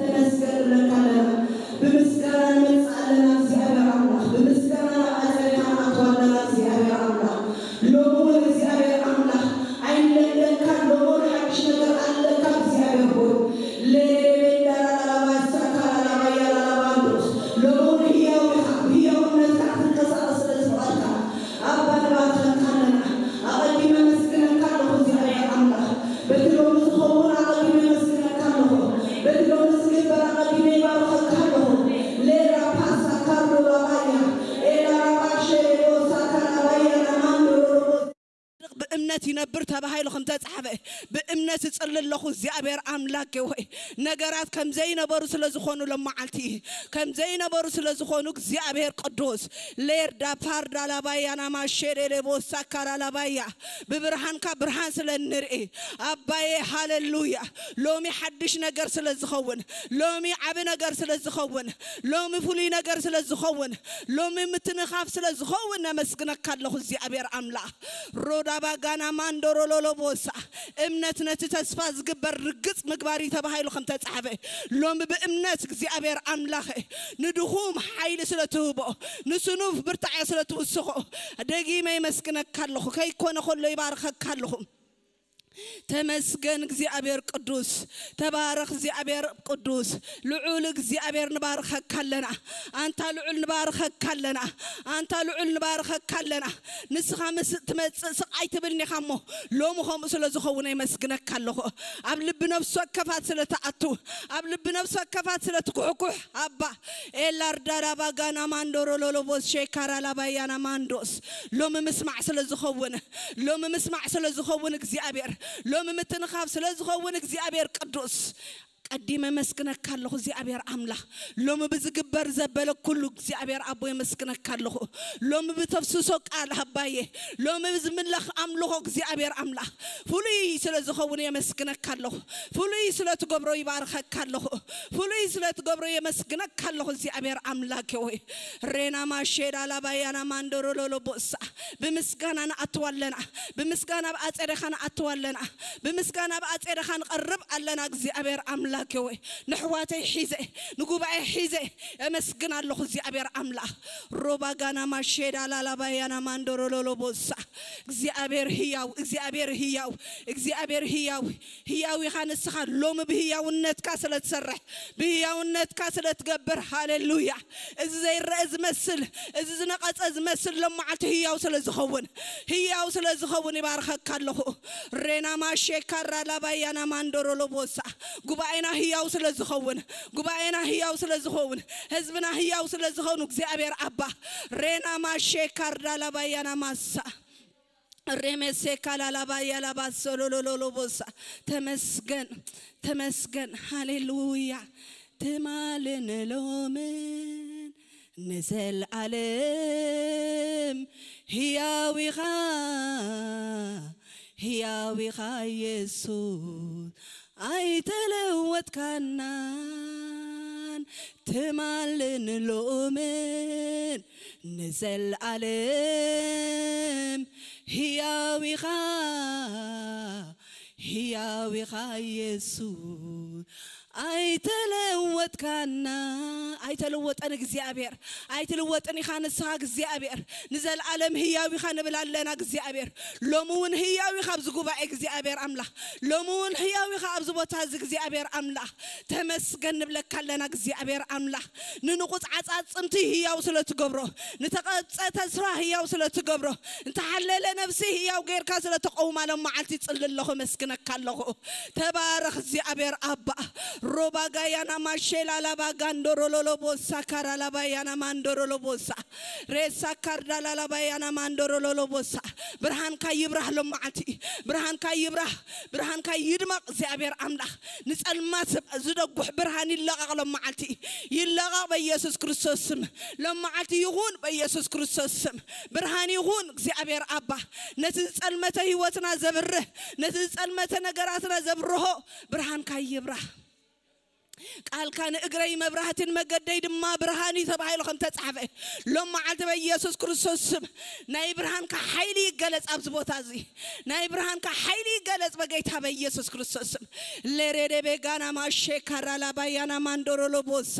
ተመስገን ንብለካ ኣለና። ብምስጋና ንመጽእ ኣለና እግዚኣብሔር ኣምላኽ። ብምስጋና ናብ ኣጸቢኻ ንኣትዋ ኣለና እግዚኣብሔር ኣምላኽ። ሎሚ እውን እግዚኣብሔር ኣምላኽ ኣይንለምደካ። ሎሚ እውን ሓድሽ ነገር ኣለካ እግዚኣብሔር ሆይ። ሌሌሌ ዳላላባ ሳካላላባ ያላላባ ሎሚ እውን ህያው ኢኻ። ብህያውነትካ ክትንቀሳቐስ ስለ ዝፈቐድካ ኣባ ንባርኸካ ኣለና። ኣቐዲመ መስግነካ ኣለኹ እግዚኣብሔር ኣምላኽ። በቲ ሎሚ ዝኸውን ኣቐዲመ መስግነካ ኣለኹ። በቲ ሎሚ ዝግበር ኣቐዲመ ይባርኸካ ኣለኹ። ሌራ ፓሳ ካርዶ ላባያ ኤላ ራባ ሸሬቦ ሳካ ላባያ ናማንዶ ሎሎቦ። ብእምነት ይነብር ተባሂሉ ከም ተጻሕፈ ብእምነት እጽሊ ኣለኹ እግዚኣብሔር ኣምላክ ሆይ። ነገራት ከም ዘይነበሩ ስለ ዝኾኑ ሎመዓልቲ ከም ዘይነበሩ ስለ ዝኾኑ እግዚኣብሔር ቅዱስ ሌርዳ ፓርዳ ላባያ ናማሼሬ ሌቦ ሳካራ ላባያ ብብርሃንካ ብርሃን ስለ እንርኢ ኣባዬ ሃሌሉያ። ሎሚ ሓድሽ ነገር ስለ ዝኸውን፣ ሎሚ ዓቢ ነገር ስለ ዝኸውን፣ ሎሚ ፍሉይ ነገር ስለ ዝኸውን፣ ሎሚ ምትንኻፍ ስለ ዝኸውን ነመስግነካ ኣለኹ እግዚኣብሔር ኣምላኽ። ሮዳባ ጋና ማንዶሮ ሎሎቦሳ እምነት ነቲ ተስፋ ዝግበር ርግጽ ምግባር እዩ ተባሂሉ ከም ተጻሕፈ ሎሚ ብእምነት እግዚኣብሔር ኣምላኸ ንድኹም ሓይሊ ስለ ትህቦ ንስኑፍ ብርታዐ ስለ ትውስኾ ደጊመ የመስግነካ ኣለኹ። ከይኮነ ከሎ ይባርኸካ ኣለኹ። ተመስገን እግዚኣብሔር ቅዱስ፣ ተባረኽ እግዚኣብሔር ቅዱስ። ልዑል እግዚኣብሔር ንባርኸካ ኣለና። ኣንታ ልዑል ንባርኸካ ኣለና። ኣንታ ልዑል ንባርኸካ ኣለና። ንስኻ ምስ ትመጽእ ስቕ ኣይትብልን ኢኻ እሞ ሎሚ ከምኡ ስለ ዝኸውን የመስግነካ ኣለኹ። ኣብ ልቢ ነፍሲ ወከፋት ስለ ትኣቱ ኣብ ልቢ ነፍሲ ወከፋት ስለ ትኩሕኩሕ ኣባ ኤላርዳራባ ጋና ማንዶሮ ሎሎቦስ ሼካራ ላባያና ማንዶስ ሎሚ ምስማዕ ስለ ዝኸውን ሎሚ ምስማዕ ስለ ዝኸውን እግዚኣብሔር ሎሚ ምትንኻፍ ስለ ዝኸውን እግዚኣብሔር ቅዱስ ቀዲመ መስግነካ ኣለኹ እግዚኣብሔር ኣምላኽ። ሎሚ ብዝግበር ዘበለ ኩሉ እግዚኣብሔር ኣቦ የመስግነካ ኣለኹ። ሎሚ ብተፍስሶ ቃል ኣባዬ ሎሚ ብዝምለኽ ኣምልኾ እግዚኣብሔር ኣምላኽ ፍሉይ ስለ ዝኸውን የመስግነካ ኣለኹ። ፍሉይ ስለ ትገብሮ ይባርኸካ ኣለኹ። ፍሉይ ስለ ትገብሮ የመስግነካ ኣለኹ እግዚኣብሔር ኣምላክ ሆይ። ሬና ማሼዳ ላባያና ማንዶሮ ሎሎቦሳ ብምስጋና ንኣትዋ ኣለና። ብምስጋና ኣብ ኣጸደኻ ንኣትዋ ኣለና። ብምስጋና ኣብ ኣጸደኻ ንቐርብ ኣለና እግዚኣብሔር ኣምላክ ሆይ። ንሕዋተይ ሒዘ ንጉባኤ ሒዘ የመስግን ኣለኹ እግዚኣብሔር ኣምላኽ። ሮባ ጋና ማሼዳ ላላባያና ማንዶሮ ሎሎቦሳ እግዚኣብሔር ህያው እግዚኣብሔር ህያው እግዚኣብሔር ህያው ህያው ኢኻ ንስኻ ሎሚ ብህያውነትካ ስለ ትሰርሕ ብህያውነትካ ስለ ትገብር ሃሌሉያ። እዚ ዘይረአ ዝመስል እዚ ዝነቐጸ ዝመስል ሎም መዓልቲ ህያው ስለ ዝኸውን ህያው ስለ ዝኸውን ይባርኸካ ኣለኹ። ሬና ማሼ ካራ ላባያና ማንዶሮ ሎቦሳ ጉባኤና ህያው ስለ ዝኸውን ጉባኤና ህያው ስለ ዝኸውን ህዝብና ህያው ስለ ዝኾኑ እግዚኣብሔር ኣባ ሬና ማሼ ካርዳ ላባያና ማሳ ሬሜሴ ካላላባ ያላባ ሶሎሎሎሎቦሳ ተመስገን ተመስገን ሃሌሉያ። ትማልን ሎምን ንዘልኣለም ህያው ኢኻ ህያው ኢኻ ኢየሱስ ኣይተለወጥካናን ትማልን ሎምን ንዘልኣለም ህያው ኢኻ ህያው ኢኻ ኢየሱስ ኣይተለወጥካና ኣይተለወጠን እግዚኣብሔር ኣይትልወጥን ኢኻ ንስኻ እግዚኣብሔር ንዘልኣለም ህያው ኢኻ ንብል ኣለና እግዚኣብሔር ሎሚ እውን ህያው ኢኻ ኣብዚ ጉባኤ እግዚኣብሔር ኣምላኽ ሎሚ እውን ህያው ኢኻ ኣብዚ ቦታ እዚ እግዚኣብሔር ኣምላኽ ተመስገን ንብለካ ኣለና እግዚኣብሔር ኣምላኽ ንንቑጽ ዓጻጽምቲ ህያው ስለ ትገብሮ ንተቐብጸ ተስፋ ህያው ስለ ትገብሮ ንተሓለለ ነብሲ ህያው ጌርካ ስለ ተቐውማ ሎም መዓልቲ ይጽሊ ኣለኹ መስግነካ ኣለኹ ተባረኽ እግዚኣብሔር ኣባ ሮባ ጋያና ማሼላ ላባ ጋንዶሮ ሎሎቦሳ ካራ ላባያና ማንዶሮ ሎቦሳ ሬሳ ካርዳ ላላባያና ማንዶሮ ሎሎቦሳ ብርሃንካ ይብራህ ሎም መዓልቲ ብርሃንካ ይብራህ ብርሃንካ ይድመቕ እግዚኣብሔር ኣምላኽ ንጸልማት ዝደጉሕ ብርሃን ይለቐቕ ሎም መዓልቲ ይለቐቕ በኢየሱስ ክርስቶስ ስም ሎም መዓልቲ ይኹን በኢየሱስ ክርስቶስ ስም ብርሃን ይኹን እግዚኣብሔር ኣባ ነቲ ዝጸልመተ ህይወትና ዘብርህ ነቲ ዝጸልመተ ነገራትና ዘብርሆ ብርሃንካ ይብራህ ቃልካ ንእግረይ መብራህትን መገደይ ድማ ብርሃን እዩ ተባሂሉ ከም ተጻሕፈ፣ ሎም መዓልቲ በኢየሱስ ክርስቶስ ስም ናይ ብርሃንካ ሓይሊ ይገለጽ ኣብዚ ቦታ እዚ። ናይ ብርሃንካ ሓይሊ ይገለጽ በጌታ በኢየሱስ ክርስቶስ ስም። ለሬዴ ቤጋና ማሼ ካራላ ባያና ማንዶሮሎ ቦሳ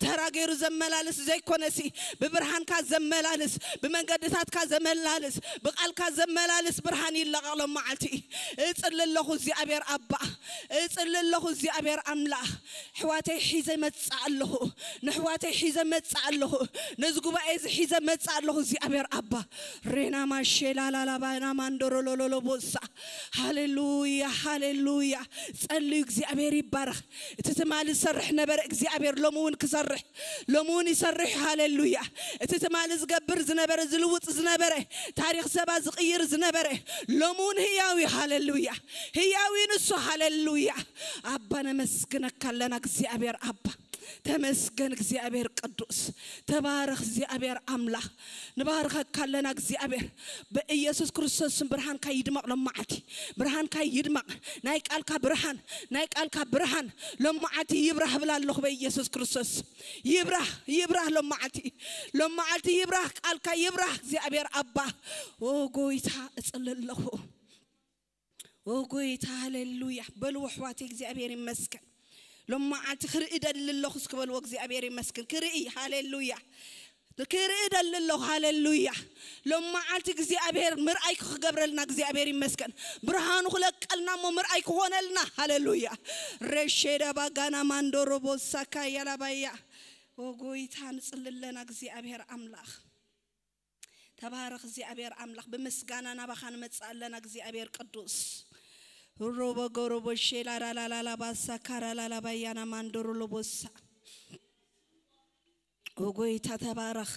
ተራ ገይሩ ዘመላልስ ዘይኮነሲ፣ ብብርሃንካ ዘመላልስ፣ ብመንገድታትካ ዘመላልስ፣ ብቃልካ ዘመላልስ ብርሃን ይለቐቕ ሎም መዓልቲ። እጽሊ ኣለኹ እግዚኣብሔር ኣባ፣ እጽሊ ኣለኹ እግዚኣብሔር ኣምላኽ። ኣሕዋተይ ሒዘ መጻእ ኣለኹ፣ ንኣሕዋተይ ሒዘ መጻእ ኣለኹ፣ ነዚ ጉባኤ እዚ ሒዘ መጻእ ኣለኹ እግዚኣብሔር ኣባ። ሬና ማሼ ላላላ ባና ማንዶሮ ሎሎሎ ቦሳ። ሃሌሉያ፣ ሃሌሉያ። ጸልዩ፣ እግዚኣብሔር ይባረኽ። እቲ ትማሊ ዝሰርሕ ነበረ እግዚኣብሔር ሎሚ እውን ክሰርሕ፣ ሎሚ እውን ይሰርሕ። ሃሌሉያ። እቲ ትማሊ ዝገብር ዝነበረ፣ ዝልውጥ ዝነበረ፣ ታሪኽ ሰባ ዝቕይር ዝነበረ ሎሚ እውን ህያው እዩ። ሃሌሉያ። ህያው እዩ ንሱ። ሃሌሉያ። ኣባ ነመስግነካ ኣለና እግዚኣብሔር ኣባ። ተመስገን እግዚኣብሔር ቅዱስ። ተባረኽ እግዚኣብሔር ኣምላኽ። ንባርኸካ ኣለና እግዚኣብሔር። በኢየሱስ ክርስቶስ ስም ብርሃንካ ይድመቕ ሎም መዓልቲ። ብርሃንካ ይድመቕ። ናይ ቃልካ ብርሃን፣ ናይ ቃልካ ብርሃን ሎም መዓልቲ ይብራህ ብላ ኣለኹ በኢየሱስ ክርስቶስ። ይብራህ፣ ይብራህ ሎም መዓልቲ። ሎም መዓልቲ ይብራህ፣ ቃልካ ይብራህ እግዚኣብሔር ኣባ። ኦ ጎይታ እጽሊ ኣለኹ። ኦ ጎይታ ሃሌሉያ። በልዎ ኣሕዋተይ እግዚኣብሔር ይመስገን። ሎም መዓልቲ ክርኢ ደሊ ኣለኹ እስኪ በልዎ እግዚኣብሔር ይመስገን። ክርኢ፣ ሃሌሉያ። ክርኢ ደሊ ኣለኹ፣ ሃሌሉያ። ሎም መዓልቲ እግዚኣብሔር ምርኣይ ክገብረልና እግዚኣብሔር ይመስገን። ብርሃኑ ክለቀልና እሞ ምርኣይ ክኾነልና፣ ሃሌሉያ። ረሼዳ ባጋና ማንዶሮ ቦሳካ ያላባያ። ኦ ጎይታ ንጽሊ ኣለና እግዚኣብሔር ኣምላኽ። ተባረኽ እግዚኣብሔር ኣምላኽ። ብምስጋና ናባኻ ንመጽእ ኣለና እግዚኣብሔር ቅዱስ። ሮቦ ጎሮቦ ሼላ ራላላላ ባሳ ካራላላ ባያና ማንዶሮ ሎቦሳ። ኦ ጎይታ ተባረኽ።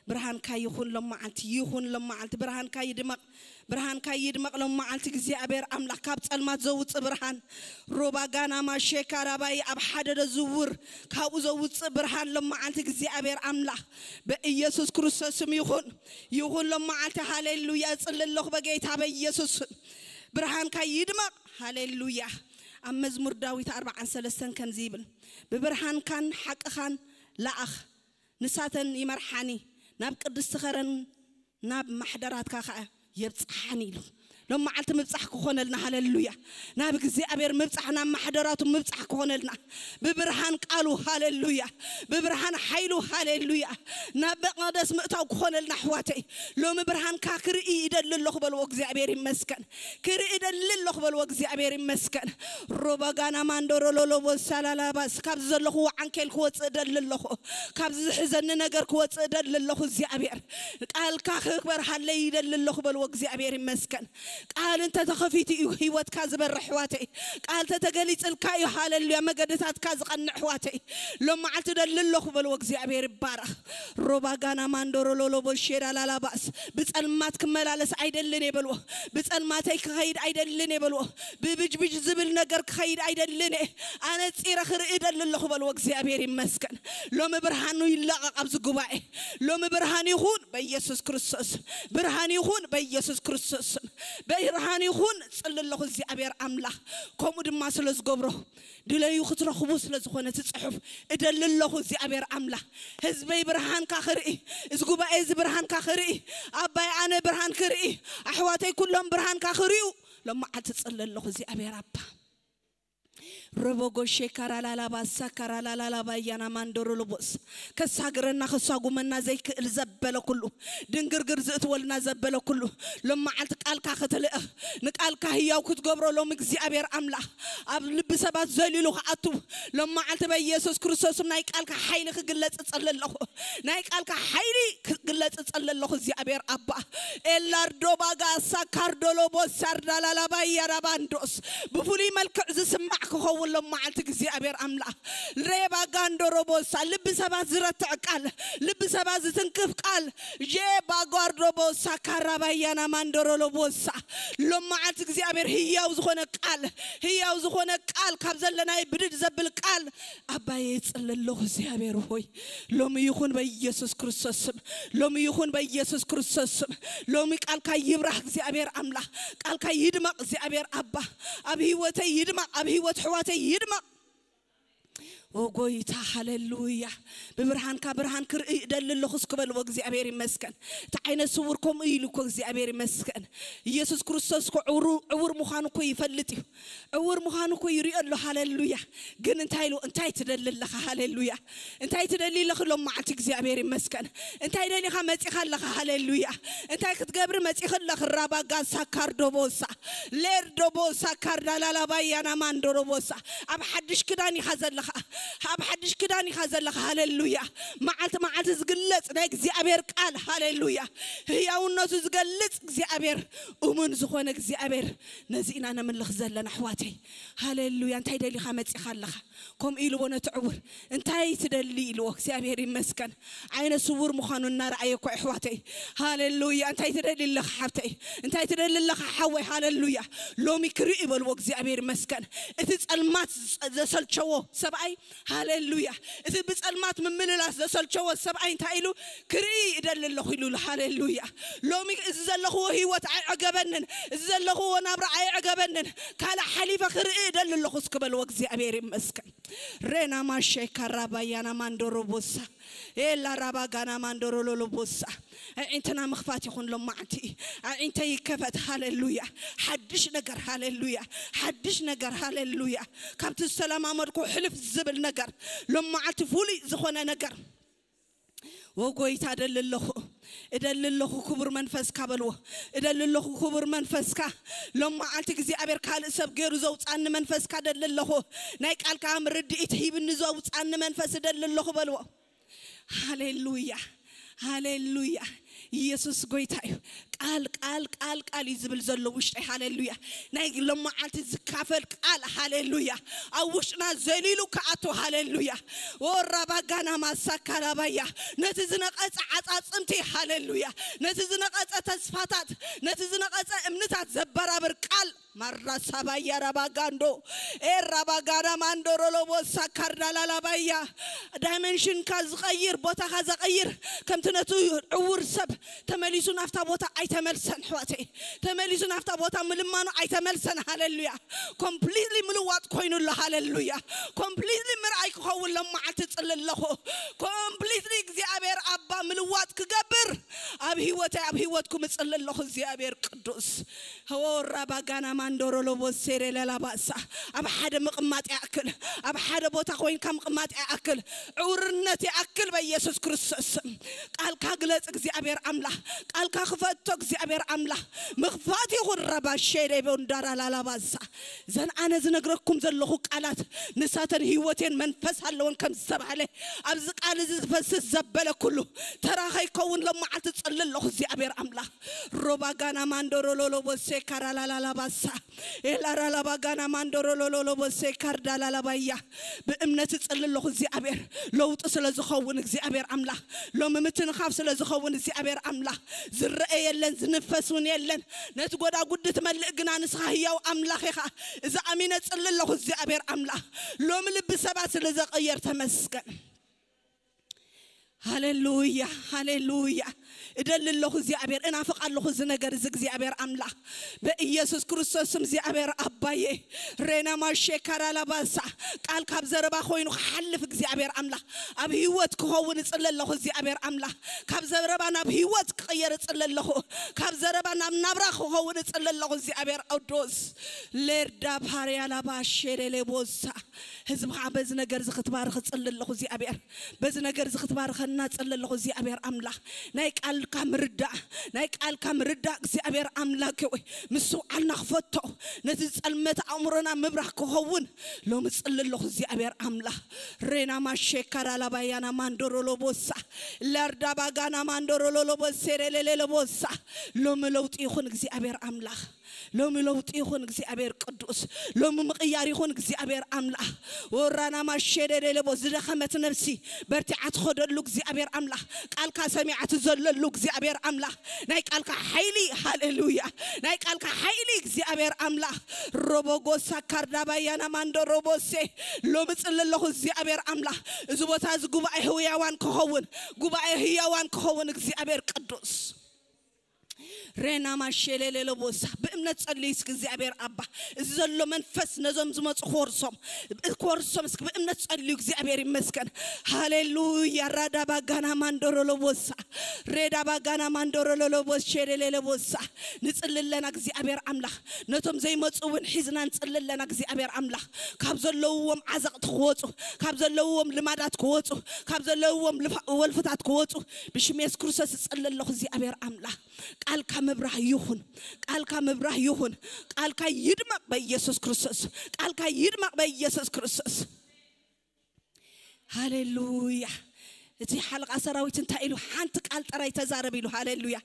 ብርሃንካ ይኹን ሎም መዓልቲ፣ ይኹን ሎም መዓልቲ። ብርሃንካ ይድመቕ፣ ብርሃንካ ይድመቕ ሎም መዓልቲ እግዚኣብሔር ኣምላኽ። ካብ ጸልማት ዘውጽእ ብርሃን፣ ሮባ ጋና ማሼካ ራባይ ኣብ ሓደ ደዝውር፣ ካብኡ ዘውጽእ ብርሃን ሎም መዓልቲ እግዚኣብሔር ኣምላኽ። በኢየሱስ ክርስቶስ ስም ይኹን፣ ይኹን ሎም መዓልቲ። ሃሌሉያ። እጽሊ ኣለኹ በጌታ በኢየሱስ ስም። ብርሃንካ ይድመቕ። ሃሌሉያ። ኣብ መዝሙር ዳዊት ኣርባዓን ሰለስተን ከምዚ ይብል፣ ብብርሃንካን ሓቅኻን ለኣኽ፣ ንሳተን ይመርሓኒ፣ ናብ ቅድስቲ ኸረን ናብ ማሕደራትካ ኸኣ የብጽሓኒ ኢሉ። ሎም መዓልቲ ምብጻሕ ክኾነልና፣ ሃሌሉያ። ናብ እግዚኣብሔር ምብጻሕ፣ ናብ ማሕደራቱ ምብጻሕ ክኾነልና። ብብርሃን ቃሉ፣ ሃሌሉያ። ብብርሃን ሓይሉ፣ ሃሌሉያ። ናብ መቕደስ ምእታው ክኾነልና ኣሕዋተይ። ሎሚ ብርሃንካ ክርኢ ይደሊ ኣለኹ በልዎ፣ እግዚኣብሔር ይመስገን። ክርኢ ይደሊ ኣለኹ በልዎ፣ እግዚኣብሔር ይመስገን። ሮባጋና ማንዶሮ ሎሎቦ ሳላላባስ፣ ካብዚ ዘለኹዎ ዓንኬል ክወጽእ እደሊ ኣለኹ። ካብዚ ዝሕዘኒ ነገር ክወጽእ እደሊ ኣለኹ እግዚኣብሔር። ቃልካ ክበርሃለይ ይደሊ ኣለኹ በልዎ፣ እግዚኣብሔር ይመስገን። ቃል እንተ ተኸፊቱ እዩ ህይወትካ ዝበርህ ኣሕዋተይ። ቃል ተተገሊጽልካ እዩ፣ ሃሌሉያ፣ መገድታትካ ዝቐንዕ ኣሕዋተይ። ሎም መዓልቲ እደሊ ኣለኹ በልዎ፣ እግዚኣብሔር ይባረኽ። ሮባጋና ማንዶሮ ሎሎቦ ሼዳ ላላባስ፣ ብጸልማት ክመላለስ ኣይደልን እየ በልዎ። ብጸልማተይ ክኸይድ ኣይደልን እየ በልዎ። ብብጅብጅ ዝብል ነገር ክኸይድ ኣይደልን እየ። ኣነ ጺረ ክርኢ እደሊ ኣለኹ በልዎ፣ እግዚኣብሔር ይመስገን። ሎሚ ብርሃኑ ይለቐቕ ኣብዚ ጉባኤ። ሎሚ ብርሃን ይኹን በኢየሱስ ክርስቶስ። ብርሃን ይኹን በኢየሱስ ክርስቶስ። ብርሃን ይኹን ጽሊ ኣለኹ እግዚኣብሔር ኣምላኽ። ከምኡ ድማ ስለ ዝገብሮ ድለዩ ክትረኽቡ ስለ ዝኾነ እቲ ጽሑፍ እደሊ ኣለኹ እግዚኣብሔር ኣምላኽ። ህዝበይ ብርሃንካ ክርኢ፣ እዚ ጉባኤ እዚ ብርሃንካ ክርኢ፣ ኣባይ ኣነ ብርሃን ክርኢ፣ ኣሕዋተይ ኩሎም ብርሃንካ ክርእዩ ሎም መዓልቲ ጽሊ ኣለኹ እግዚኣብሔር ኣባ። ረቦጎ ሼካራ ላላባ ሳካራ ላላላባ ያና ማንዶሮ ሎቦስ። ከሳግረና ከሳጉመና ዘይክእል ዘበለ ኩሉ፣ ድንግርግር ዝእትወልና ዘበለ ኩሉ፣ ሎም መዓልቲ ቃልካ ክትልእኽ፣ ንቃልካ ህያው ክትገብሮ ሎም እግዚኣብሔር ኣምላኽ ኣብ ልቢ ሰባት ዘሊሉ ክኣቱ ሎም መዓልቲ በኢየሱስ ክርስቶስም ናይ ቃልካ ሓይሊ ክግለጽ እጸሊ ኣለኹ። ናይ ቃልካ ሓይሊ ክግለጽ እጸሊ ኣለኹ እግዚኣብሔር ኣባ። ኤላርዶ ባጋ ሳካርዶሎ ቦሳርዳላላባ ያራባንዶስ ብፍሉይ መልክዕ ዝስማዕ ክኸውን ሎም መዓልቲ እግዚኣብሔር ኣምላኽ። ሬባ ጋንዶሮ ቦሳ ልቢ ሰባት ዝረትዕ ቃል፣ ልቢ ሰባት ዝትንክፍ ቃል። ጄ ባጓርዶ ቦሳ ካራባያና ማንዶሮሎ ቦሳ ሎም መዓልቲ እግዚኣብሔር ህያው ዝኾነ ቃል፣ ህያው ዝኾነ ቃል ካብ ዘለናይ ብድድ ዘብል ቃል ኣባየ ይጽሊ ኣለኹ እግዚኣብሔር ሆይ። ሎሚ ይኹን በኢየሱስ ክርስቶስ ስም፣ ሎሚ ይኹን በኢየሱስ ክርስቶስ ስም። ሎሚ ቃልካ ይብራህ እግዚኣብሔር ኣምላኽ፣ ቃልካ ይድመቕ እግዚኣብሔር ኣባ። ኣብ ህይወተይ ይድመቕ፣ ኣብ ህይወት ኣሕዋተይ ይድመቕ። ኦ ጎይታ፣ ሃሌሉያ። ብብርሃንካ ብርሃን ክርኢ እደሊ ኣለኹ እስኪ በልዎ። እግዚኣብሔር ይመስገን። እቲ ዓይነ ስውር ከምኡ ኢሉ እኮ እግዚኣብሔር ይመስገን። ኢየሱስ ክርስቶስ እኮ ዕውሩ-፣ ዕውር ምዃኑ እኮ ይፈልጥ እዩ። ዕውር ምዃኑ እኮ ይሪኦ ኣሎ። ሃሌሉያ። ግን እንታይ ኢሉ፣ እንታይ ትደሊ ኣለኻ? ሃሌሉያ። እንታይ ትደሊ ኣለኺ ሎም መዓልቲ? እግዚኣብሔር ይመስገን። እንታይ ደሊኻ መጺኻ ኣለኻ? ሃሌሉያ። እንታይ ክትገብሪ መጺኺ ኣለኺ? ራባጋ ሳካር ዶቦሳ፣ ሌር ዶቦሳ ካርዳላላባያና ማንዶሮቦሳ። ኣብ ሓድሽ ክዳን ኢኻ ዘለኻ። ኣብ ሓድሽ ክዳን ኢኻ ዘለኻ። ሃሌሉያ። መዓልቲ መዓልቲ ዝግለጽ ናይ እግዚኣብሔር ቃል። ሃሌሉያ። ህያውነቱ ዝገልጽ እግዚኣብሔር፣ እሙን ዝኾነ እግዚኣብሔር፣ ነዚ ኢና ነምልኽ ዘለና ኣሕዋተይ። ሃሌሉያ። እንታይ ደሊኻ መጺኻ ኣለኻ? ከምኡ ኢልዎ ነቲ ዕውር፣ እንታይ ትደሊ ኢልዎ። እግዚኣብሔር ይመስገን። ዓይነ ስውር ምዃኑ እናረኣየ እኮ ኣሕዋተይ። ሃሌሉያ። እንታይ ትደሊ ኣለኻ ሓብተይ? እንታይ ትደሊ ኣለኻ ሓወይ? ሃሌሉያ። ሎሚ ክርኢ በልዎ። እግዚኣብሔር ይመስገን። እቲ ጸልማት ዘ-፣ ዘሰልቸዎ ሰብኣይ፣ ሃሌሉያ። እቲ ብጸልማት ምምልላስ ዘሰልቸዎ ሰብኣይ እንታይ ኢሉ? ክርኢ እደሊ ኣለኹ ኢሉ። ሃሌሉያ። ሎሚ እዚ ዘለኽዎ ህይወት ኣይዕገበንን፣ እዚ ዘለኽዎ ናብራ ኣይዕገበንን፣ ካልእ ሓሊፈ ክርኢ እደሊ ኣለኹ እስኪ በልዎ። እግዚኣብሔር ይመስገን። ሬና ማሼ ካራባያና ማንዶሮ ቦሳ፣ ኤላ ራባ ጋና ማንዶሮ ሎሎ ቦሳ። ኣዒንትና ምኽፋት ይኹን ሎም መዓልቲ። ኣዒንተይ ይከፈት። ሃሌሉያ። ሓድሽ ነገር። ሃሌሉያ። ሓድሽ ነገር። ሃሌሉያ። ካብቲ ዝተለማመድኩ ሕልፍ ዝብል ነገር፣ ሎም መዓልቲ ፍሉይ ዝኾነ ነገር። ወጎይታ እደሊ ኣለኹ፣ እደሊ ኣለኹ ክቡር መንፈስካ በልዎ። እደሊ ኣለኹ ክቡር መንፈስካ። ሎም መዓልቲ እግዚኣብሔር ካልእ ሰብ ገይሩ ዘውፃኒ መንፈስካ እደሊ ኣለኹ። ናይ ቃልካ ምርድኢት ሂብኒ ዘውፃኒ መንፈስ እደሊ ኣለኹ በልዎ። ሃሌሉያ፣ ሃሌሉያ። ኢየሱስ ጎይታ እዩ። ቃል፣ ቃል፣ ቃል፣ ቃል እዩ ዝብል ዘሎ ውሽጠይ። ሃሌሉያ። ናይ ሎም መዓልቲ ዝካፈል ቃል። ሃሌሉያ። ኣብ ውሽጥና ዘሊሉ ክኣቱ። ሃሌሉያ። ወራባጋና ማሳካላባያ። ነቲ ዝነቐጸ ዓጻጽምቲ። ሃሌሉያ። ነቲ ዝነቐጸ ተስፋታት፣ ነቲ ዝነቐጸ እምንታት ዘበራብር ቃል። ማራሳባያ ራባጋንዶ፣ ኤራባጋና ማንዶሮሎቦሳ ካርዳላላባያ። ዳይመንሽንካ ዝቐይር፣ ቦታኻ ዘቐይር፣ ከምቲ ነቲ ዕውር ሰብ ተመሊሱ ናብታ ቦታ ኣይተመልሰን፣ ኣሕዋተይ። ተመሊሱ ናብታ ቦታ ምልማኑ ኣይተመልሰን። ሃሌሉያ። ኮምፕሊትሊ ምልዋጥ ኮይኑ ኣሎ። ሃሌሉያ። ኮምፕሊትሊ ምርኣይ ክኸውን ሎም መዓልቲ እጽሊ ኣለኹ። ኮምፕሊትሊ እግዚኣብሔር ኣባ ምልዋጥ ክገብር ኣብ ህይወተይ፣ ኣብ ህይወትኩም እጽሊ ኣለኹ። እግዚኣብሔር ቅዱስ። ሆራ ባጋና ማንዶሮ ሎቦ ሴሬ ለላባሳ። ኣብ ሓደ ምቕማጥ ይኣክል፣ ኣብ ሓደ ቦታ ኮይንካ ምቕማጥ ይኣክል፣ ዕውርነት ይኣክል። በኢየሱስ ክርስቶስ ስም ቃልካ ግለጽ እግዚኣብሔር ኣምላኽ፣ ቃልካ ክፈቶ እግዚኣብሔር ኣምላኽ። ምኽፋት ይኹን። ረባ ሼዴ ቦንዳራ ላላባሳ። ዘን ኣነ ዝነግረኩም ዘለኹ ቃላት ንሳተን ህይወቴን መንፈስ ኣለወን ከም ዝተባህለ፣ ኣብዚ ቃል እዚ ዝፈስስ ዘበለ ኩሉ ተራ ከይከውን ሎም መዓልቲ እጽሊ ኣለኹ እግዚኣብሔር ኣምላኽ። ሮባጋና ማንዶሮ ሎሎቦሴ ካራላላላባሳ፣ ኤላራላባጋና ማንዶሮ ሎሎሎቦሴ ካርዳላላባያ። ብእምነት እጽሊ ኣለኹ እግዚኣብሔር፣ ለውጢ ስለ ዝኸውን እግዚኣብሔር ኣምላኽ፣ ሎሚ ምትንኻፍ ስለ ዝኸውን እግዚኣብሔር ኣምላኽ፣ ዝረአ የለን፣ ዝንፈስ እውን የለን። ነቲ ጎዳጉዲ ትመልእ ግና ንስኻ ህያው ኣምላኽ ኢኻ። እዚ ኣሚነ እጽሊ ኣለኹ እግዚኣብሔር ኣምላኽ፣ ሎሚ ልቢ ሰባት ስለ ዘቐየር ተመስገን። ሃሌሉያ፣ ሃሌሉያ። እደሊ ኣለኹ እግዚኣብሔር፣ እናፍቕ ኣለኹ እዚ ነገር እዚ እግዚኣብሔር ኣምላኽ። በኢየሱስ ክርስቶስ ስም እግዚኣብሔር ኣባዬ። ሬና ማሼ ካራላባሳ። ቃል ካብ ዘረባ ኮይኑ ክሓልፍ እግዚኣብሔር ኣምላኽ፣ ኣብ ህይወት ክኸውን እጽሊ ኣለኹ እግዚኣብሔር ኣምላኽ። ካብ ዘረባ ናብ ህይወት ክቕየር እጽሊ ኣለኹ። ካብ ዘረባ ናብ ናብራ ክኸውን እጽሊ ኣለኹ እግዚኣብሔር ቅዱስ። ሌርዳ ፓርያ ላባ ሼሌሌ ቦሳ። ህዝብኻ በዚ ነገር እዚ ክትባርኽ እጽሊ ኣለኹ እግዚኣብሔር። በዚ ነገር እዚ ክትባርኸና እጽሊ ኣለኹ እግዚኣብሔር ኣምላኽ። ናይ ቃልካ ምርዳእ፣ ናይ ቃልካ ምርዳእ እግዚኣብሔር ኣምላኽ ወይ ምስትውዓልና ክፈቶ፣ ነቲ ዝጸልመተ ኣእምሮና ምብራህ ክኸውን ሎሚ እጽሊ ኣለኹ እግዚኣብሔር ኣምላኽ። ሬና ማሼካራ ላባያና ማንዶሮሎቦሳ፣ ላርዳ ባጋና ማንዶሮሎሎቦሴ ሬሌሌሎቦሳ። ሎሚ ለውጢ ይኹን እግዚኣብሔር ኣምላኽ። ሎሚ ለውጢ ይኹን እግዚኣብሔር ቅዱስ። ሎሚ ምቕያር ይኹን እግዚኣብሔር ኣምላኽ። ወራና ማሸደደለቦ ዝደኸመት ነፍሲ በርቲዓ ትኸደሉ እግዚኣብሔር ኣምላኽ። ቃልካ ሰሚዓ ትዘለሉ እግዚኣብሔር ኣምላኽ። ናይ ቃልካ ሓይሊ፣ ሃሌሉያ። ናይ ቃልካ ሓይሊ እግዚኣብሔር ኣምላኽ። ሮቦጎሳ ካርዳባያና ማንዶ ሮቦሴ። ሎሚ ጽሊ ኣለኹ እግዚኣብሔር ኣምላኽ። እዚ ቦታ እዚ ጉባኤ ህያዋን ክኸውን፣ ጉባኤ ህያዋን ክኸውን እግዚኣብሔር ቅዱስ። ሬና ማሼሌሌሎ ቦሳ። ብእምነት ጸልዩ እስኪ እግዚኣብሔር ኣባ፣ እዚ ዘሎ መንፈስ ነዞም ዝመጹ ክወርሶም፣ ክወርሶም እስኪ ብእምነት ጸልዩ። እግዚኣብሔር ይመስገን። ሃሌሉያ። ራዳ ባጋና ማንዶሮሎ ቦሳ፣ ሬዳ ባጋና ማንዶሮሎሎ ቦስ ሼሌሌሎ ቦሳ። ንጽሊ ኣለና እግዚኣብሔር ኣምላኽ። ነቶም ዘይመጹ እውን ሒዝና ንጽሊ ኣለና እግዚኣብሔር ኣምላኽ። ካብ ዘለውዎም ዓዘቕቲ ክወጹ፣ ካብ ዘለውዎም ልማዳት ክወጹ፣ ካብ ዘለውዎም ልፋ-፣ ወልፍታት ክወጹ ብሽም የሱስ ክርስቶስ እጽሊ ኣለኹ እግዚኣብሔር ኣምላኽ። ቃልካ ምብራህ ይኹን፣ ቃልካ ምብራህ ይኹን። ቃልካ ይድመቕ በኢየሱስ ክርስቶስ፣ ቃልካ ይድመቕ በኢየሱስ ክርስቶስ። ሃሌሉያ። እቲ ሓለቓ ሰራዊት እንታይ ኢሉ? ሓንቲ ቃል ጥራይ ተዛረብ ኢሉ። ሃሌሉያ።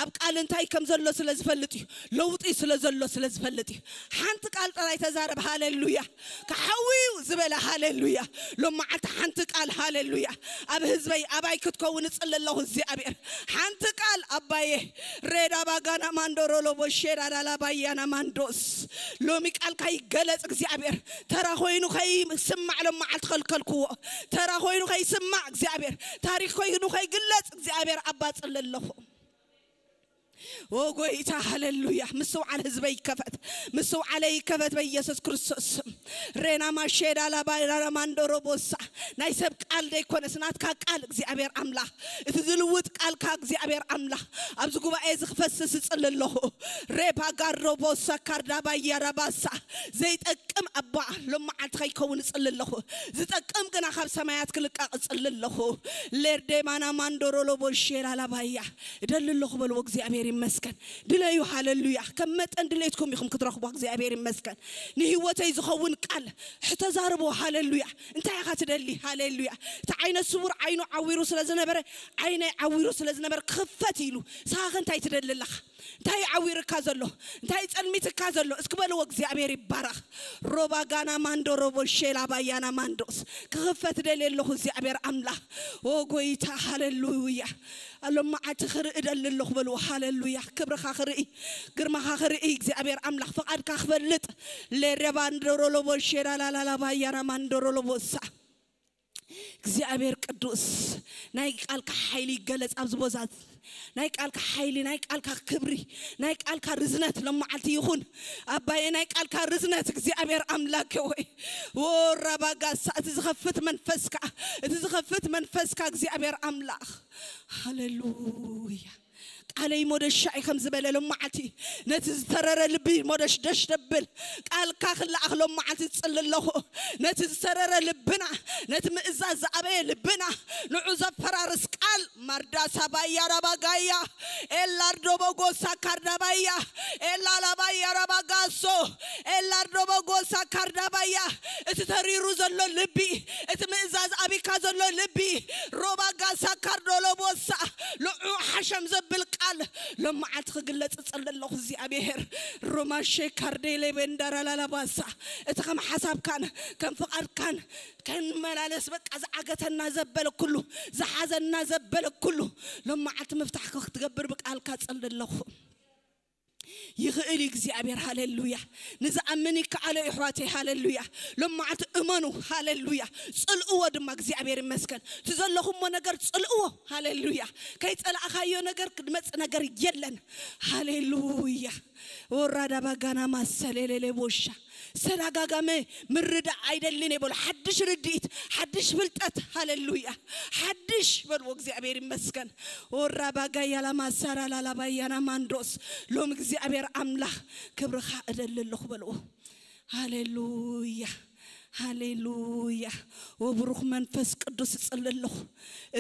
ኣብ ቃል እንታይ ከም ዘሎ ስለ ዝፈልጥ እዩ፣ ለውጢ ስለ ዘሎ ስለ ዝፈልጥ እዩ። ሓንቲ ቃል ጥራይ ተዛረብ። ሃሌሉያ። ክሓዊ እዩ ዝበለ። ሃሌሉያ። ሎም መዓልቲ ሓንቲ ቃል። ሃሌሉያ። ኣብ ህዝበይ ኣባይ ክትከውን እጽሊ ኣለኹ እግዚኣብሔር። ሓንቲ ቃል ኣባየ። ሬዳ ባጋና ማንዶሮሎ ቦሼዳ ዳላ ባያና ማንዶስ። ሎሚ ቃልካ ይገለጽ እግዚኣብሔር። ተራ ኮይኑ ከይስማዕ ሎም መዓልቲ ከልከልክዎ። ተራ ኮይኑ ከይስማዕ እግዚኣብሔር፣ ታሪኽ ኮይኑ ከይግለጽ እግዚኣብሔር ኣባ እጽሊ ኣለኹ። ኦ ጎይታ፣ ሃሌሉያ። ምስውዓል ህዝበይ ይከፈት፣ ምስውዓለይ ይከፈት በኢየሱስ ክርስቶስ ስም። ሬና ማሼዳ ላባይራና ማንዶሮ ቦሳ። ናይ ሰብ ቃል ዘይኮነስ ናትካ ቃል እግዚኣብሔር ኣምላኽ፣ እቲ ዝልውጥ ቃልካ እግዚኣብሔር ኣምላኽ ኣብዚ ጉባኤ ዝኽፈስስ እጽሊ ኣለኹ። ሬባ ጋሮ ቦሳ ካርዳ ባያራ ባሳ። ዘይጠቅም ኣባ ሎም መዓልቲ ከይከውን እጽሊ ኣለኹ። ዝጠቅም ግና ካብ ሰማያት ክልቃቕ እጽሊ ኣለኹ። ሌርዴማና ማንዶሮሎ ቦሼራ ላባያ። እደሊ ኣለኹ በልዎ። እግዚኣብሔር ይመስገን። ድለዩ። ሃሌሉያ። ከም መጠን ድሌትኩም ኢኹም ክትረኽቡ። እግዚኣብሔር ይመስገን። ንህይወተይ ዝኸውን ቃል ሕተዛርቦ። ሃሌሉያ። እንታይ ኢኻ ትደሊ? ሃሌሉያ። እቲ ዓይነ ስውር ዓይኑ ዓዊሩ ስለ ዝነበረ፣ ዓይነይ ዓዊሩ ስለ ዝነበረ ክኽፈት ኢሉ። ንስኻ እንታይ ትደሊ ኣለኻ? እንታይ ዓዊርካ ዘሎ? እንታይ ጸልሚትካ ዘሎ? እስኪ በልዎ። እግዚኣብሔር ይባረኽ። ሮባ ጋና ማንዶ ሮቦ ሼላ ባያና ማንዶስ። ክኽፈት ደልየ ኣለኹ እግዚኣብሔር ኣምላኽ። ኦ ጎይታ፣ ሃሌሉያ። ኣሎም መዓልቲ ክርኢ ደሊ ኣለኹ በልዎ። ሃሌሉያ። ክብርኻ ክርኢ፣ ግርማኻ ክርኢ እግዚኣብሔር ኣምላኽ፣ ፍቓድካ ክፈልጥ። ሌረባ ንዶሮ ሎቦ ሼላ ላላላ ባያና ማንዶሮ ሎቦሳ። እግዚኣብሔር ቅዱስ፣ ናይ ቃልካ ሓይሊ ይገለጽ ኣብዚ ቦዛት። ናይ ቃልካ ሓይሊ፣ ናይ ቃልካ ክብሪ፣ ናይ ቃልካ ርዝነት ሎም መዓልቲ ይኹን። ኣባየ፣ ናይ ቃልካ ርዝነት እግዚኣብሔር ኣምላክ ወይ። ወራባጋሳ፣ እቲ ዝኸፍት መንፈስካ፣ እቲ ዝኸፍት መንፈስካ እግዚኣብሔር ኣምላኽ። ሃሌሉያ። ቃለይ ሞደሻ እዩ ከም ዝበለ ሎም መዓልቲ ነቲ ዝተረረ ልቢ ሞደሽ ደሽ ደብል ቃልካ ክለኣኽ ሎም መዓልቲ ዝጽሊ ኣለኹ። ነቲ ዝተረረ ልብና፣ ነቲ ምእዛዝ ዝኣበየ ልብና ንዑ ዘፈራርስ ቃል ማርዳ ሳባያ ራባጋያ ኤላርዶ በጎሳ ካርዳባያ ኤላላባያ ራባጋሶ ኤላርዶ በጎሳ ካርዳባያ። እቲ ተሪሩ ዘሎ ልቢ፣ እቲ ምእዛዝ ኣቢካ ዘሎ ልቢ ሮባጋሳ ካርዶሎ ቦሳ ልዑ ሓሸም ዘብል ቃል ሎም መዓልቲ ክግለጽ እጽሊ ኣለኹ እግዚኣብሔር። ሮማሼ ካርዴሌ ቤንዳራ ላላባሳ። እቲ ከም ሓሳብካን ከም ፍቓድካን ከንመላለስ በቃ ዝዓገተና ዘበለ ኩሉ፣ ዝሓዘና ዘበለ ኩሉ ሎም መዓልቲ ምፍታሕ ክትገብር ብቃልካ እጽሊ ኣለኹ። ይኽእል እዩ እግዚኣብሔር። ሃሌሉያ። ንዝኣምን ይከኣሎ እዩ ኣሕዋተይ። ሃሌሉያ። ሎም መዓልቲ እመኑ። ሃሌሉያ። ጽልእዎ ድማ እግዚኣብሔር ይመስገን። እቲ ዘለኹሞ ነገር ጽልእዎ። ሃሌሉያ። ከይጸላእኻዮ ነገር ክድመጽ ነገር የለን። ሃሌሉያ። ወራዳ ባጋና ማሰሌሌሌ ቦሻ። ሰዳጋጋመ ምርዳእ ኣይደልን እየ በሉ። ሓድሽ ርድኢት፣ ሓድሽ ፍልጠት። ሃሌሉያ። ሓድሽ በልዎ። እግዚኣብሔር ይመስገን። ወራባጋያ ላማሳራ ላላባያና ማንዶስ። ሎም እግዚኣብሔር ኣምላኽ ክብርኻ እደሊ ኣለኹ በልዎ። ሃሌሉያ። ሃሌሉያ። ወብሩኽ መንፈስ ቅዱስ እጽሊ ኣለኹ።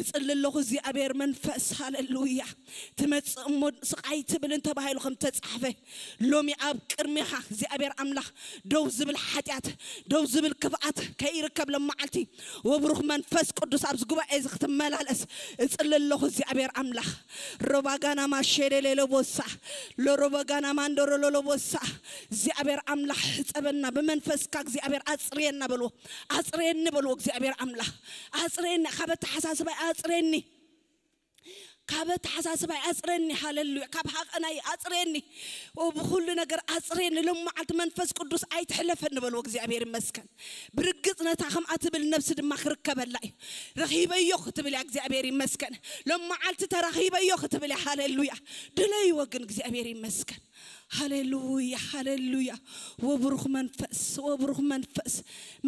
እጽሊ ኣለኹ እግዚኣብሔር መንፈስ። ሃሌሉያ። ትመጽእ እሞ ስቓይ ትብልን ተባሂሉ ከም ተጻሕፈ፣ ሎሚ ኣብ ቅድሚኻ እግዚኣብሔር ኣምላኽ ደው ዝብል ሓጢኣት፣ ደው ዝብል ክፍኣት ከይርከብ ሎም መዓልቲ ወብሩኽ መንፈስ ቅዱስ ኣብዚ ጉባኤ እዚ ክትመላለስ እጽሊ ኣለኹ እግዚኣብሔር ኣምላኽ። ሮባጋና ማሼሌሌሎ ቦሳ፣ ሎሮባጋና ማንዶሮሎሎ ቦሳ። እግዚኣብሔር ኣምላኽ ሕጸበና ብመንፈስካ እግዚኣብሔር ኣጽርየና በልዎ። ኣጽርየኒ በልዎ። እግዚኣብሔር ኣምላኽ ኣጽርየኒ፣ ካብ ኣተሓሳስባይ ኣጽርየኒ። ካብ ኣተሓሳስባይ ኣጽረኒ፣ ሃሌሉያ። ካብ ሃቐናይ ኣጽረኒ፣ ኦ፣ ብኹሉ ነገር ኣጽረኒ። ሎም መዓልቲ መንፈስ ቅዱስ ኣይትሕለፈኒ በልዎ፣ እግዚኣብሔር ይመስገን። ብርግጽ ነታ ከምኣ ትብል ነብሲ ድማ ክርከበላ እዩ። ረኺበዮ ክትብል እያ፣ እግዚኣብሔር ይመስገን። ሎም መዓልቲ ተራኺበዮ ክትብል እያ፣ ሃሌሉያ። ድለይዎ ግን እግዚኣብሔር ይመስገን። ሃሌሉያ፣ ሃሌሉያ። ወብሩኽ መንፈስ፣ ወብሩኽ መንፈስ፣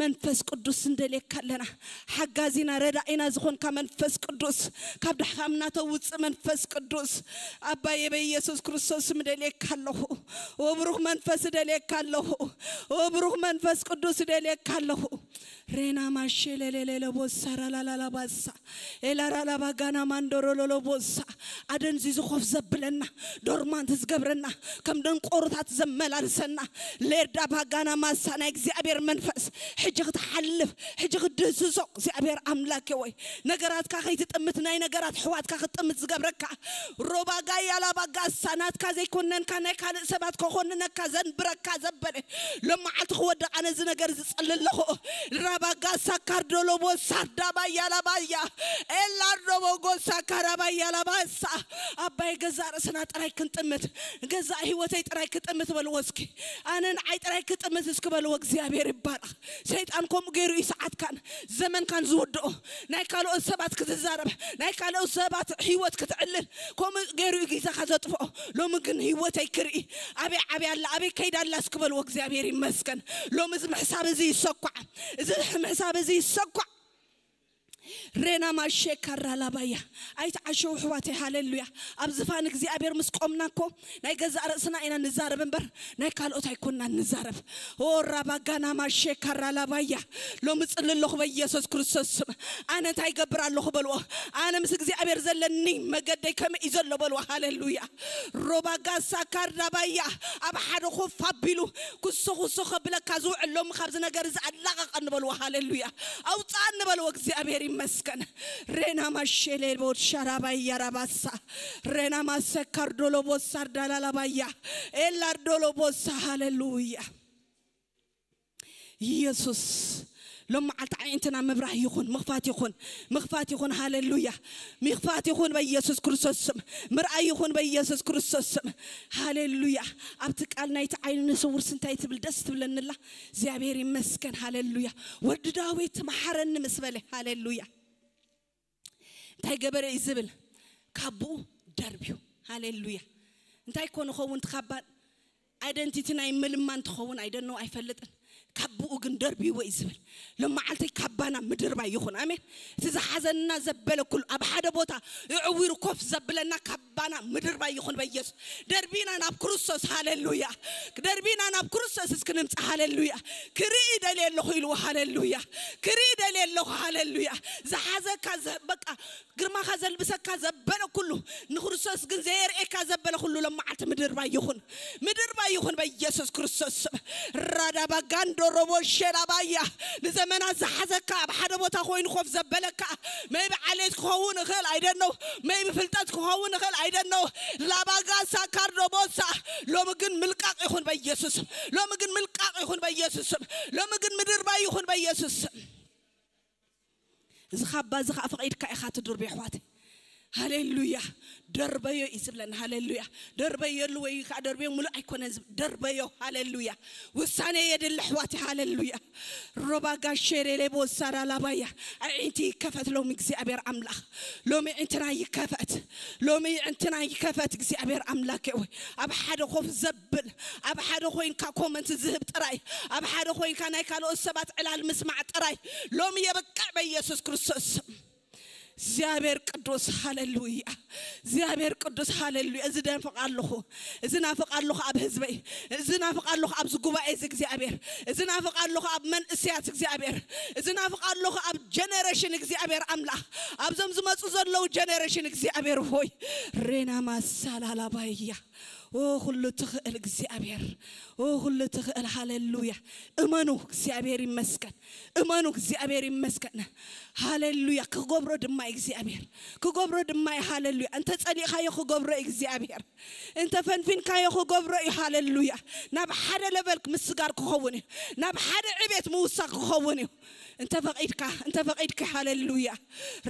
መንፈስ ቅዱስ እንደልየካ ኣለና። ሓጋዚና ረዳኢና ዝኾንካ መንፈስ ቅዱስ፣ ካብ ድኻምና ተውፅእ መንፈስ ቅዱስ፣ ኣባየ በኢየሱስ ክርስቶስ ስም እደልየካ ኣለኹ። ወብሩኽ መንፈስ እደልየካ ኣለኹ። ወብሩኽ መንፈስ ቅዱስ እደልየካ ኣለኹ። ሬና ማሼ ለሌሌ ለቦሳ ራላላላ ባሳ ኤላራላ ባጋና ማንዶሮ ሎሎ ቦሳ ኣደንዚዙ ኮፍ ዘብለና፣ ዶርማንት ዝገብረና፣ ከም ደንቆሮታት ዘመላልሰና፣ ሌርዳ ባጋና ማሳ ናይ እግዚኣብሔር መንፈስ ሕጂ ክትሓልፍ፣ ሕጂ ክትድህስሶ እግዚኣብሔር ኣምላክ ወይ ነገራትካ ከይትጥምት፣ ናይ ነገራት ሕዋትካ ክትጥምት ዝገብረካ ሮባጋ ያላ ባጋሳ ናትካ ዘይኮነንካ ናይ ካልእ ሰባት ከኾንነካ ዘንብረካ ዘበለ ሎም መዓልቲ ክወደቕ ኣነ እዚ ነገር ዝጸሊ ኣለኹ። ራባጋሳ ካርዶሎቦ ሳርዳባያ ላባያ ኤላርዶቦ ጎሳ ካራባያ ላባሳ ኣባይ ገዛ ርእስና ጥራይ ክንጥምት፣ ገዛ ህይወተይ ጥራይ ክጥምት በልዎ እስኪ። ኣነ ንዓይ ጥራይ ክጥምት እስኪ በልዎ። እግዚኣብሔር ይባረኽ። ሰይጣን ከምኡ ገይሩ እዩ ሰዓትካን ዘመንካን ዝውድኦ። ናይ ካልኦት ሰባት ክትዛረብ፣ ናይ ካልኦት ሰባት ህይወት ክትዕልል ከምኡ ገይሩ እዩ ግዜኻ ዘጥፍኦ። ሎሚ ግን ህይወተይ ክርኢ ኣበይ ዓብያ ኣላ ኣበይ ከይዳ ኣላ እስኪ በልዎ። እግዚኣብሔር ይመስገን። ሎሚ እዚ ምሕሳብ እዚ ይሰኳዕ፣ እዚ ምሕሳብ እዚ ይሰኳዕ። ሬና ማሼ ካራ ላባያ ኣይትዓሸው ኣሕዋተይ። ሃሌሉያ። ኣብ ዝፋን እግዚኣብሔር ምስ ቆምና እኮ ናይ ገዛእ ርእስና ኢና ንዛረብ እምበር ናይ ካልኦት ኣይኮንና ንዛረብ። ኦ ራባጋና ማሼ ካራ ላባያ ሎሚ ጽሊ ኣለኹ በኢየሱስ ክርስቶስ ስም። ኣነ እንታይ ይገብር ኣለኹ በልዎ። ኣነ ምስ እግዚኣብሔር ዘለኒ መገደይ ከመይ እዩ ዘሎ በልዎ። ሃሌሉያ። ሮባጋሳ ካርዳባያ ኣብ ሓደ ኮፍ ኣቢሉ ኩሶ ኩሶ ከብለካ ዝውዕል ሎሚ ካብዚ ነገር እዚ ኣላቐቐኒ በልዎ። ሃሌሉያ። ኣውፅኣኒ በልዎ። እግዚኣብሔር ይመስገን። ሬና ማሼሌ ቦሻራባያ ራባሳ ሬና ማሰካር ዶሎቦሳ ዳላላባያ ኤላር ዶሎቦሳ። ሃሌሉያ። ኢየሱስ ሎም መዓልቲ ኣዒንትና ምብራህ ይኹን፣ ምኽፋት ይኹን፣ ምኽፋት ይኹን። ሃሌሉያ። ምኽፋት ይኹን በኢየሱስ ክርስቶስ ስም። ምርኣይ ይኹን በኢየሱስ ክርስቶስ ስም። ሃሌሉያ። ኣብቲ ቃል ናይቲ ዓይኒ ስውርስ እንታይ ትብል ደስ ትብለንላ። እግዚኣብሔር ይመስገን። ሃሌሉያ። ወዲ ዳዊት መሓረኒ ምስ በለ። ሃሌሉያ። እንታይ ገበረ እዩ ዝብል? ካቡኡ ደርብዩ። ሃሌሉያ። እንታይ ኮ ንኸውን ትካባል ኣይደንቲቲ ናይ ምልማን ትኸውን ኣይደነው ኣይፈልጥን። ካቡኡ ግን ደርብይዎ እዩ ዝብል። ሎም መዓልተይ ካባና ምድርባይ ይኹን። ኣሜን። እቲ ዝሓዘና ዘበለ ኩሉ ኣብ ሓደ ቦታ ይዕዊሩ ኮፍ ዘብለና ካባና ምድርባይ ይኹን በኢየሱስ። ደርቢና ናብ ክርስቶስ። ሃሌሉያ። ደርቢና ናብ ክርስቶስ እስኪ ንምጻእ። ሃሌሉያ። ክርኢ ደልየ ኣለኹ ኢልዎ። ሃሌሉያ። ክርኢ ደልየ ኣለኹ። ሃሌሉያ። ዝሓዘካ ዘ- በቃ ግርማኻ ዘልብሰካ ዘበለ ኩሉ ንክርስቶስ ግን ዘየርእየካ ዘበለ ኩሉ ሎም መዓልቲ ምድርባይ ይኹን። ምድርባይ ይኹን በኢየሱስ ክርስቶስ ስም። ራዳባ ጋንዶ ሮቦ ሸላባያ ንዘመናት ዝሓዘካ ኣብ ሓደ ቦታ ኮይኑ ኮፍ ዘበለካ maybe ዓሌት ክኸውን እኽእል ኣይደነው maybe ፍልጠት ክኸውን እኽእል ኣይደነው ላባጋ ሳካርዶ ቦሳ ሎሚ ግን ምልቃቕ ይኹን በኢየሱስ ስም። ሎሚ ግን ምልቃቕ ይኹን በኢየሱስ ስም። ሎሚ ግን ምድርባይ ይኹን በኢየሱስ ስም። እዚ ካባ እዚ ከዓ ፈቒድካ ኢኻ ትድርብዮ ኣሕዋተይ። ሃሌሉያ። ደርበዮ እዩ ዝብለና። ሃሌሉያ። ደርበየሉ ወይ ከዓ ደርበዮ ሙሉእ ኣይኮነን ዝብ- ደርበዮ። ሃሌሉያ። ውሳኔ የድሊ ኣሕዋተይ። ሃሌሉያ። ሮባ ጋሼሬሌ ቦሳራ ላባያ ኣዒንቲ ይከፈት ሎሚ እግዚኣብሔር ኣምላኽ። ሎሚ ዕንትና ይከፈት። ሎሚ ዕንትና ይከፈት እግዚኣብሔር ኣምላክ ወይ ኣብ ሓደ ኮፍ ዘብል ኣብ ሓደ ኮይንካ ኮመንት ዝህብ ጥራይ ኣብ ሓደ ኮይንካ ናይ ካልኦት ሰባት ዕላል ምስማዕ ጥራይ ሎሚ የበቃዕ በኢየሱስ ክርስቶስ ስም። እግዚኣብሔር ቅዱስ ሃሌሉያ። እግዚኣብሔር ቅዱስ ሃሌሉያ። እዚ ደንፍቕ ኣለኹ። እዚ ናፍቕ ኣለኹ ኣብ ህዝበይ። እዚ ናፍቕ ኣለኹ ኣብዚ ጉባኤ እዚ እግዚኣብሔር። እዚ ናፍቕ ኣለኹ ኣብ መንእስያት እግዚኣብሔር። እዚ ናፍቕ ኣለኹ ኣብ ጀነሬሽን እግዚኣብሔር ኣምላኽ። ኣብዞም ዝመፁ ዘለዉ ጀነሬሽን እግዚኣብሔር ሆይ ሬና ማሳላላባያ ኦ ኩሉ ትኽእል እግዚኣብሔር፣ ኦ ኩሉ ትኽእል፣ ሃሌሉያ። እመኑ፣ እግዚኣብሔር ይመስገን። እመኑ፣ እግዚኣብሔር ይመስገን። ሃሌሉያ። ክገብሮ ድማ እዩ እግዚኣብሔር፣ ክገብሮ ድማ እዩ። ሃሌሉያ። እንተ ጸሊእካዮ ክገብሮ እዩ እግዚኣብሔር፣ እንተ ፈንፊንካዮ ክገብሮ እዩ። ሃሌሉያ። ናብ ሓደ ለበል ምስጋር ክኸውን እዩ፣ ናብ ሓደ ዕቤት ምውሳኽ ክኸውን እዩ። እንተ ፈቒድካ፣ እንተ ፈቒድኪ። ሃሌሉያ።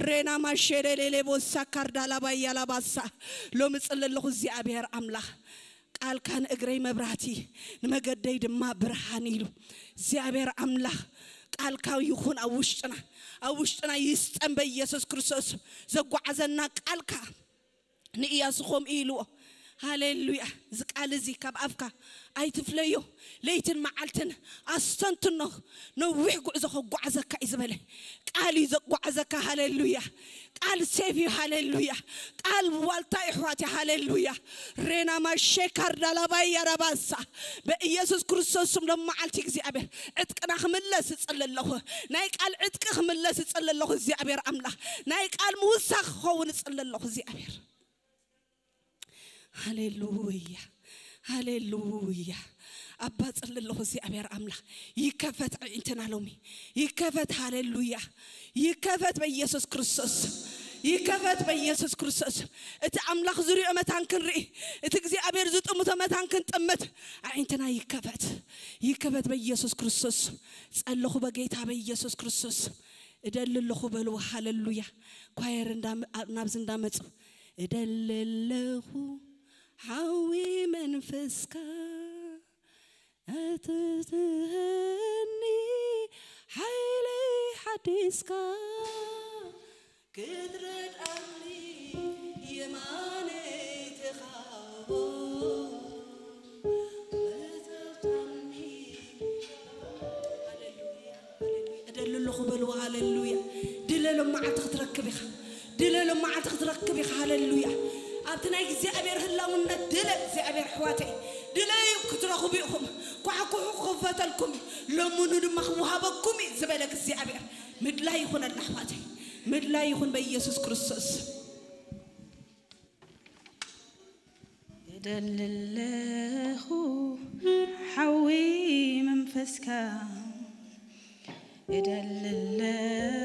ሬና ማሸለሌሌ ቦሳ ካርዳላባያ ላባሳ። ሎሚ ጽሊ ኣለኹ እግዚኣብሔር ኣምላኽ፣ ቃልካ ንእግረይ መብራህቲ፣ ንመገደይ ድማ ብርሃን ኢሉ እግዚኣብሔር ኣምላኽ፣ ቃልካ ይኹን ኣብ ውሽጥና፣ ኣብ ውሽጥና ይስጠን በኢየሱስ ክርስቶስ። ዘጓዓዘና ቃልካ ንእያሱ ከምኡ ኢልዎ። ሃሌሉያ። እዚ ቃል እዚ ካብ ኣፍካ ኣይትፍለዮ። ለይትን መዓልትን ኣስተንትኖ። ነዊሕ ጉዕዞ ከጓዓዘካ እዩ ዝበለ። ቃል እዩ ዘጓዓዘካ። ሃሌሉያ። ቃል ሴፍ እዩ። ሃሌሉያ። ቃል ዋልታ እዩ ኣሕዋት። ሃሌሉያ። ሬና ማሼ ካርዳላባይ ያራባሳ። በኢየሱስ ክርስቶስ ስም ሎም መዓልቲ እግዚኣብሔር ዕጥቅና ክምለስ እጽሊ ኣለኹ። ናይ ቃል ዕጥቂ ክምለስ እጽሊ ኣለኹ እግዚኣብሔር ኣምላኽ። ናይ ቃል ምውሳኽ ክኸውን እጽሊ ኣለኹ እግዚኣብሔር። ሃሌሉያ። ሃሌሉያ። ኣባ ጽሊ ኣለኹ እግዚኣብሔር ኣምላኽ። ይከፈት ኣዒንትና ሎሚ። ይከፈት። ሃሌሉያ። ይከፈት በኢየሱስ ክርስቶስ። ይከፈት በኢየሱስ ክርስቶስ። እቲ ኣምላኽ ዝሪኦ መታን ክንርኢ፣ እቲ እግዚኣብሔር ዝጥምቶ መታን ክንጥምት ኣዒንትና ይከፈት። ይከፈት በኢየሱስ ክርስቶስ። ጸለኹ በጌታ በኢየሱስ ክርስቶስ። እደሊ ኣለኹ በልዎ። ሃሌሉያ። ኳየር እንዳ-፣ ናብዚ እንዳመጹ እደሊ ኣለኹ ሓዊ መንፈስካ ኣትትህኒ ሓይለይ ሓዲስካ ክትረድኣኒ የማነይ ትኻቦ መተብታኒ። ሃሌሉያ፣ ሃሌሉያ። እደሊ ኣለኹ በልዎ። ሃሌሉያ። ድለ ሎም መዓልቲ ክትረክብ ኢኻ። ድለ ሎም መዓልቲ ክትረክብ ኢኻ። ሃሌሉያ። ኣብቲ ናይ እግዚኣብሔር ህላውነት ድለ እግዚኣብሔር ኣሕዋተይ። ድለዩ ክትረኽቡ ኢኹም። ኳሕኩሑ ክኽፈተልኩም። ለምኑ ድማ ክወሃበኩም እዩ ዝበለ እግዚኣብሔር። ምድላይ ይኹነልና ኣሕዋተይ። ምድላይ ይኹን በኢየሱስ ክርስቶስ። እደሊ ኣለኹ ሓዊ መንፈስካ። እደሊ ኣለኹ